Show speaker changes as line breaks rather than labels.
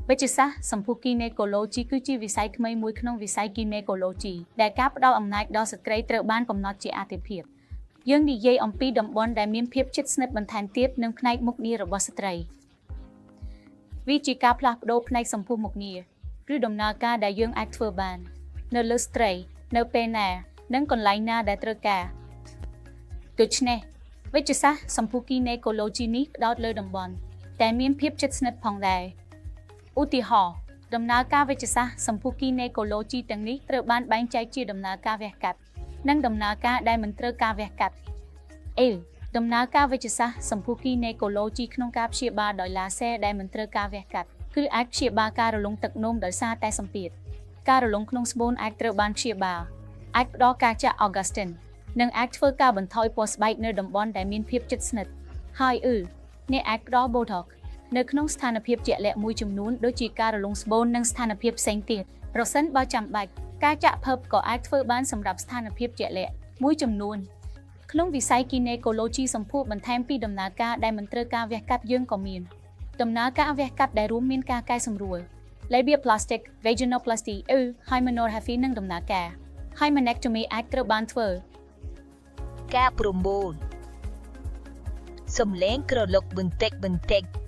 វេជ្ជសាស្ត្រសម្ពោះគីណេកូឡូជីគឺជាវិស័យថ្មីមួយក្នុងវិស័យគីណេកូឡូជីដែលការផ្ដល់អំណាចដល់ស្ត្រីត្រូវបានកំណត់ជាអាទិភាពយើងនិយាយអំពីតំបន់ដែលមានភាពជិតស្និទ្ធបន្ថែមទៀតនឹងផ្នែកមុខងាររបស់ស្ត្រីវាជាការផ្លាស់ប្ដូរផ្នែកសម្ពោះមុខងារឬដំណើរការដែលយើងអាចធ្វើបាន នៅលើស្ត្រី នៅពេលណា និងកន្លែងណាដែលត្រូវការដូច្នេះវេជ្ជសាស្ត្រសម្ពោះគីណេកូឡូជីនេះផ្ដោតលើតំបន់តែមានភាពជិតស្និទ្ធផងដែរឧទាហរណ៍ដំណើរការវេជ្ជសាស្ត្រសម្ពោះគីណេកូឡូជីទាំងនេះត្រូវបានបែងចែកជាដំណើរការវះកាត់និងដំណើរការដែលមិនត្រូវការវះកាត់អេដំណើរការវេជ្ជសាស្ត្រសម្ពោះគីណេកូឡូជីក្នុងការព្យាបាលដោយឡាស៊ែដែលមិនត្រូវការវះកាត់គឺអាចព្យាបាលការរលុងទឹកនោមដោយសារតែសម្ពាធការរលុងក្នុងស្បូនអាចត្រូវបានព្យាបាលអាចផ្ដល់ការចាក់ Augustin និងអាចធ្វើការបបន្ថយពណ៌ស្បែកនៅតំបន់ដែលមានភាពជិតស្និទ្ធហើយអឺអ្នកអាចផ្ដល់ Botox នៅក្នុងស្ថានភាពជាក់លាក់មួយចំនួនដូចជាការរលុងស្បូននិងស្ថានភាពផ្សេងទៀតប្រសិនបើចាំបាច់ការចាក់ភពក៏អាចធ្វើបានសម្រាប់ស្ថានភាពជាក់លាក់មួយចំនួនក្នុងវិស័យគីណេកូឡូជីសម្ពោះបន្ថែមពីដំណើរការដែលមិនត្រូវការវះកាត់យើងក៏មានដំណើរការវះកាត់ដែលរួមមានការកែសម្រួល labiaplasty, vaginoplasty ឬ hymenorrhaphy និងដំណើរការ hymenectomy អាចត្រូវបានធ្វើ
ការប្រមូលសំឡេងក្រឡុកបន្តិចបន្តិច។